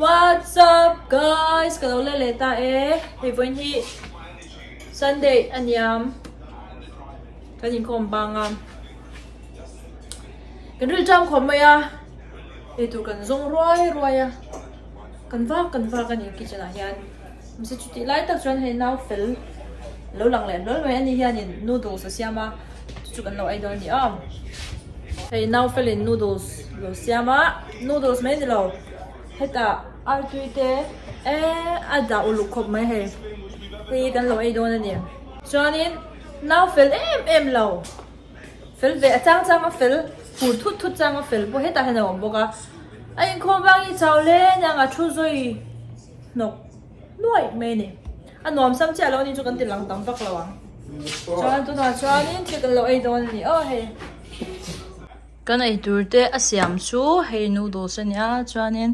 What's up guys ka lo let leh ta e hei vawiin hi Sunday a niam kan inkhawm bang a kan rilṭam khawp mai a eitur kan zawng ruai ruai a kan vak kan vak a ni kitchen ah hian mahse chutih lai tak chuan hei nau fel lo lang leh hlawl mai a ni hianin noodles a siam a chu chu kan lo ei dawn a ni aw hei nau felin noodles lo siam a noodles mai a ni lo hetah artui te eee a dah uluk khawp mai hei hei hi kan lo ei dawn a ni chuanin nau fel em em lo fel ve a chang chang a fel fur thut thut chang a fel pawh hetah hian a awm bawk a a inkhawm vang hi chau hle a niang a thu zawi hnawk nuaih mai a ni a nuam sam chiah lo a ni chu kan ti lang tam vak lo ang chuan tunah chuanin thil kan lo ei dawn a ni aw hei. Kan eitur te a siam chu hei noodles a nia chuanin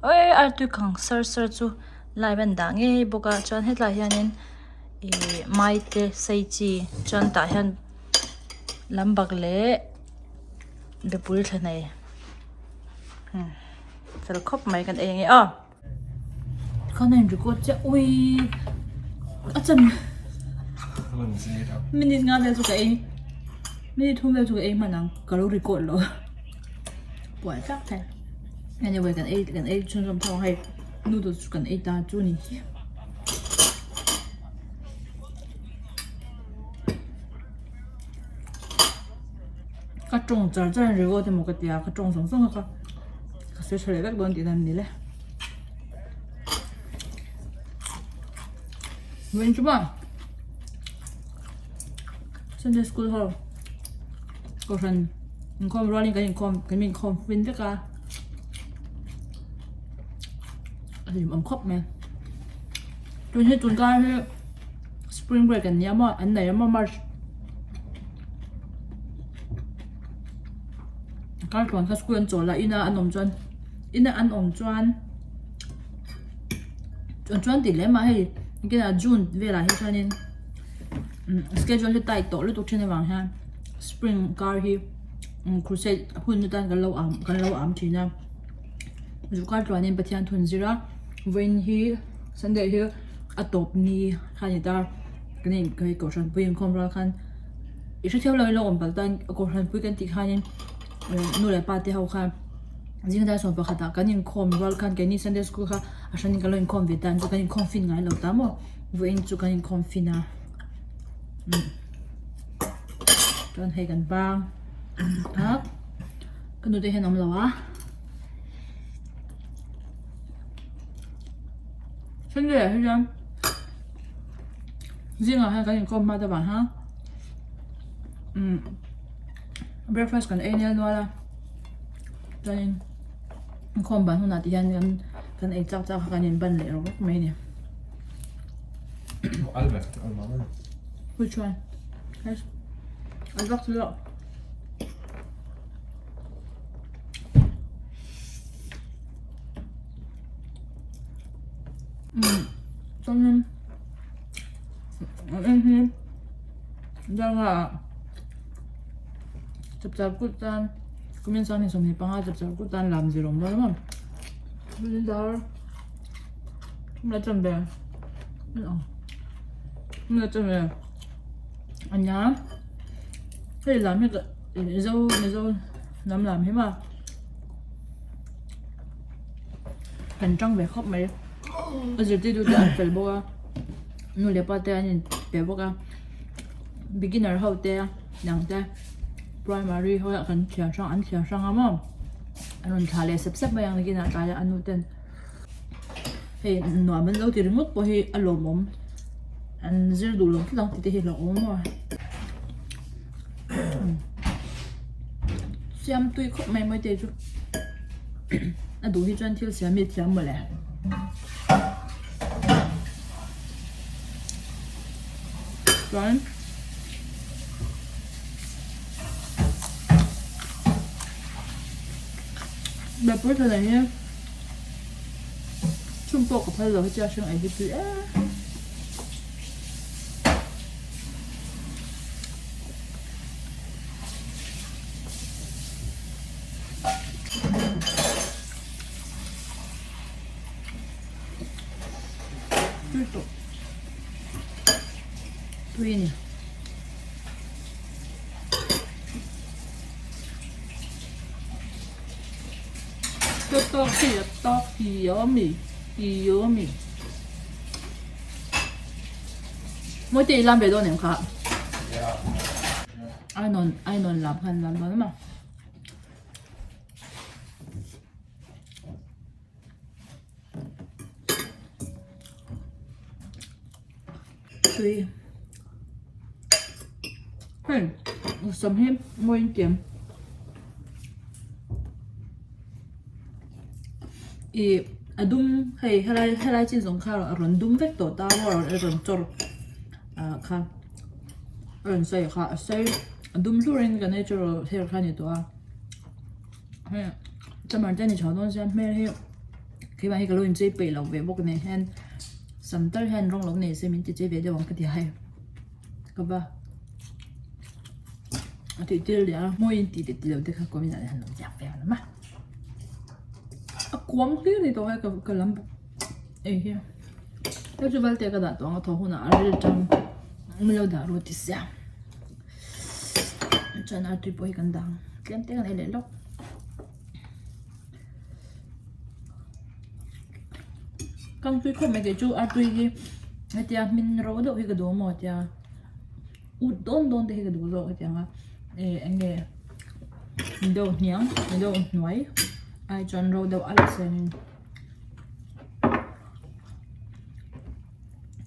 awii artui kang sar sar chu live an dah ngei bawk a chuan hetlai hianin ihh mai te sei chi chuan tah hian lambak leh bepui thla nei fel khawp mai kan ei ange aw. Khan a in record chiah uii a chan minute nga vel chu ka ei minute thum vel chu ka ei hman ang ka lo record lo buai tak thei anyway kan ei kan ei chhunzawm thawk ang hei noodles chu kan ei ta chu ni hi. Ka tawng char char in record emaw ka tia ka tawng zawng zawng a ka ka sawi tha leh vek dawn tihna ni le. Vawiin chu maw Sunday school ho kohhran inkhawm rualin kan inkhawm kan inkhawm fin vek a a hlimawm khawp mai tun hi tun kar hi spring break an nia maw an nei a maw march kar tluan kha school an chawl a ina an awm chuan ina an awm chuan chuan chuan tih lem ah hei engtin june velah hi chuanin schedule hi tight tawh lutuk thin avang hian spring kar hi crusade hun atan kan lo am kan lo am thin a zu kar tluanin Pathian thun zir a vawiin hi sunday hi a tawp ni kha a ni ta kan in hei kohhran pui inkhawm rual khan i hrethiam lo in lo awm palh tan kohhran pui kan tih khanin nu leh pa te ho khan zing dar sawm pakhat ah kan inkhawm rual khan keini sunday school kha a hranin kan lo inkhawm ve tan chu kan inkhawm fin ngai lo ta maw vawiin chu kan inkhawm fin a chuan hei kan bang a ka nute hian awm lo a. Sunday ah hi chuan zingah hian kan inkhawm hma ta vang hian breakfast kan ei nel nual a chuanin inkhawm ban hunah te hian kan kan ei chak chak a kan in ban leh rawk rawk mai a ni. Which one? Yes. Albert chu Chuanin an en hi dangah chapchar kut tan kumin sang ni 25 chapchar kut tan lam zir awm dawn a maw dar thum leh chanve thum leh chanve a nia hei lam hi ka mizo mizo hnam lam hi maw. Kan tang ve khawp mai a zirtirtu te an fel bawk a nu leh pa te an in pe bawk a beginner ho te dang te primary ho ah kan thiam hrang an thiam hrang a maw an rawn thlah leh sep sep mai ang nakinah tlaiah a nu ten hei nuam an lo ti ringawt pawh hi a lawmawm an zir duh lo tlat ang tih te hi a hlauhawm a maw. Siam tui khawp mai mai te chu a duh hi chuan thil siam hi a thiam mawle. Chuan Bapui thla hi chhun pawh ka phal lo hetia hring ei hi tui em. Tui tawh. Tui a ni. Mawi te i lam ve dawn em kha? Ainawn ainawn lam khan lam dawn ema. Tui. Hei sam hi mawi in tiam. Ih a dum hei helai helai chin zawng kha a rawn dum vek tawh ta maw a rawn chawr ah kha a rawn sawi kha a sawi a dum hlur in ka natural hair kha a ni tawh a hei summer te a ni chho dawn sia hmel hi keimah hi ka lo inchei peih loh ve bawk nen hian sam tal hian rawng lo nei se min ti chei ve deuh ang ka ti a hei ka va a tih tir leh a mawi in tih leh tih loh te kha comment ah hian lo ziak ve ang a a kuang hlir a ni tawh a ka ka lam ei hi hei chu valte ka dah tawh ang a thaw hunah a ril tang min lo dah ru ti sia chuan artui pawh hi kan dah ang tlem te kan ei leh lawk. Kangtui khawp mai kei chu artui hi hetia hmin ro deuh hi ka duh maw tia ut dawn dawn te hi ka duh zawk hetiang a eh eng nge deuh hniang deuh hnuai ai chuan ro deuh a la sen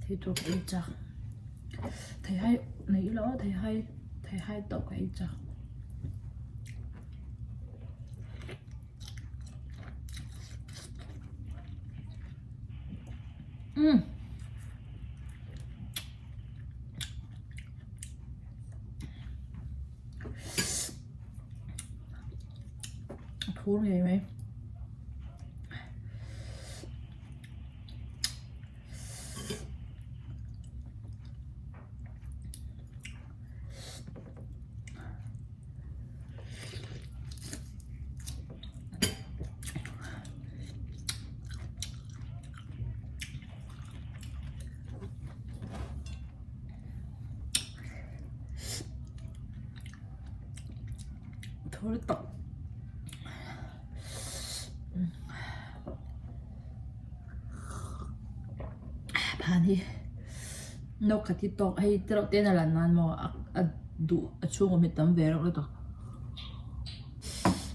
thei tur ka ei chak theihai nei ila aw theihai theihai tawh ka ei chak. Umm. A phur ngei mai. Thur tak phan hi no khat hi tawk hei te reuh te a lan nan maw a duh a chhung awm hi tam ve reuh lutuk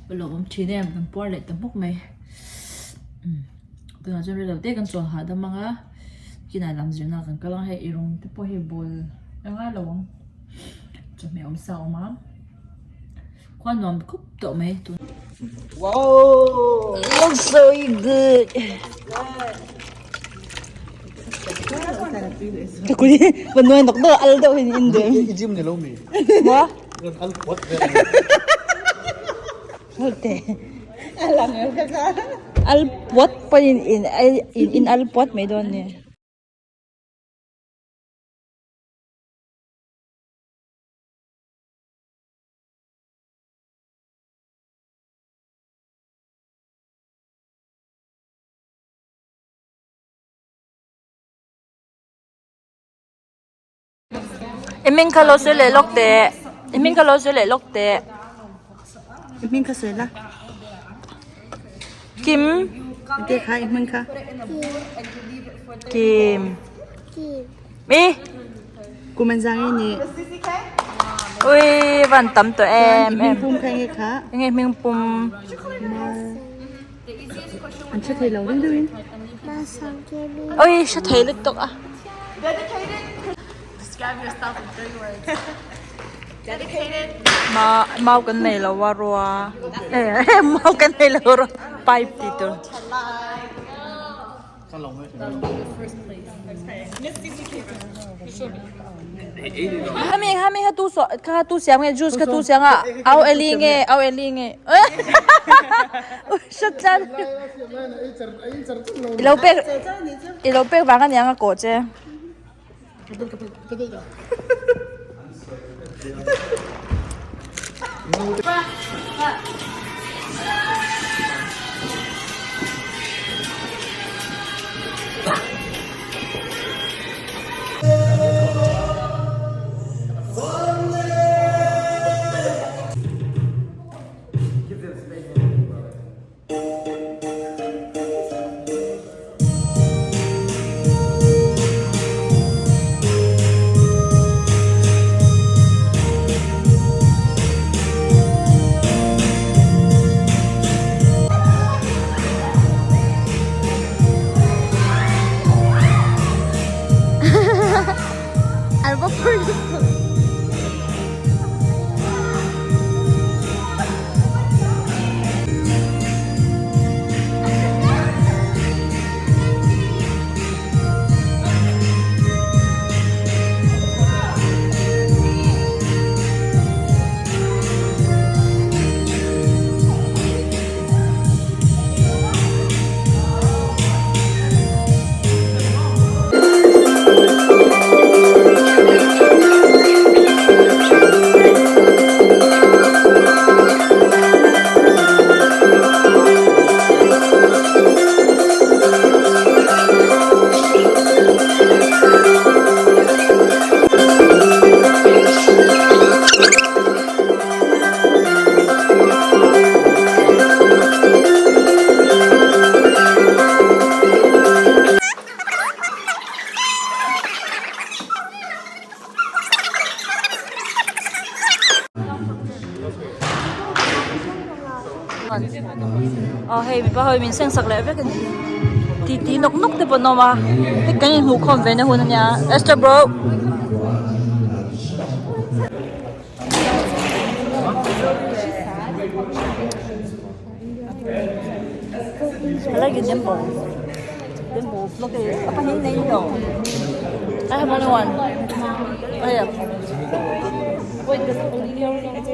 a lo awm thin em kan puar leh ta hmuk mai tunah chuan reilo te kan chawl hahdam ang a kinah lam zirna kan kal ang hei ei rawng te pawh hei bawl a ngai lo ang chawhmeh awm sa a awm a khua nuam khup tawh mai tun Wow looks so good Panuai nok deuh al deuh hin in dem. I gym ni lo mi. Wa? Al puat ve. Hote. Al puat pawn in in in al puat mai dawn ni. I hming kha lo sawi leh lawk teh i hming kha lo sawi leh lawk teh i hming kha sawi la Kim te kha i hming kha Kim mi kum an zang i ni ui van tam tawh em em hming pum kha nge kha nge hming pum An hre thei lo deuh deuhin. Oi hre thei lutuk a. Ma mau kan nei lo a rua eh mau kan nei lo rua pipe tih tur. Hemi hemi kha tu saw kha tu siam nge juice kha tu siam a au eli nge au eli nge hrat tlan i lo pek i lo pek vang aniang a kawh che. ho in min seng sak leh vek a ni titi nawk nawk te pawh an awm a hei kan inhmuh khawm ve na hun a nia Esther bro. I like the dimple. Dimples. Look at it. I have only one. Oh yeah.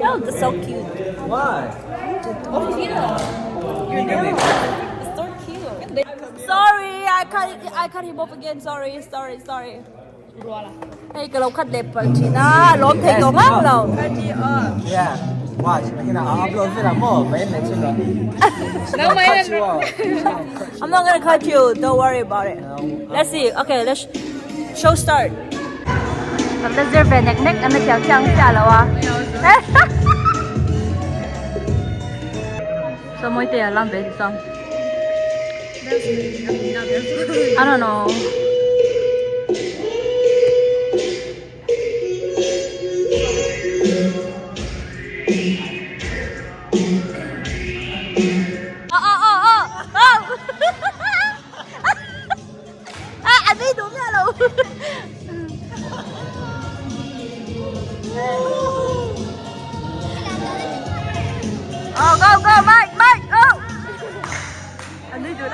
Oh, that's so cute. Why? It's so cute. Sorry, I cut him off again. Sorry, sorry, sorry. Hei ka lo khat leh palh thin a, lawm thei tawh ngang lo. Yeah, watch. Ina upload vela mo, mai mai chu lo. I'm not gonna cut you. Don't worry about it. Let's see. Okay, let's show start. Kan la zir ve nek nek an la thiam chiang chiah lo a. So mawi te a lam ve ti chuan. I don't know. Oh oh oh oh oh. Ah, a nui duh miah lo. Oh, go go Mike Mike go. A nui duh.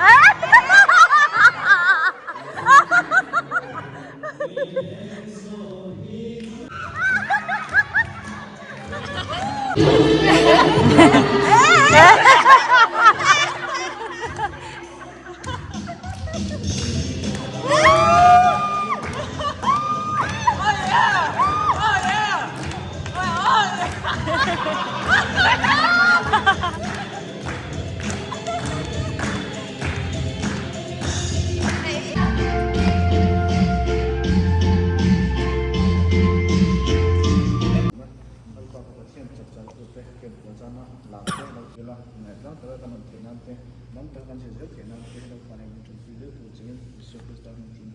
Lalpa ka Pathian chapchar tute ken kual chana lak te lo zir a, ngaihtlak taka kan awm theih nan te, dam taka kan zir zel theih nan te Lalpa nen min ṭanpui zel tur chengin Isua Krista hming tiin.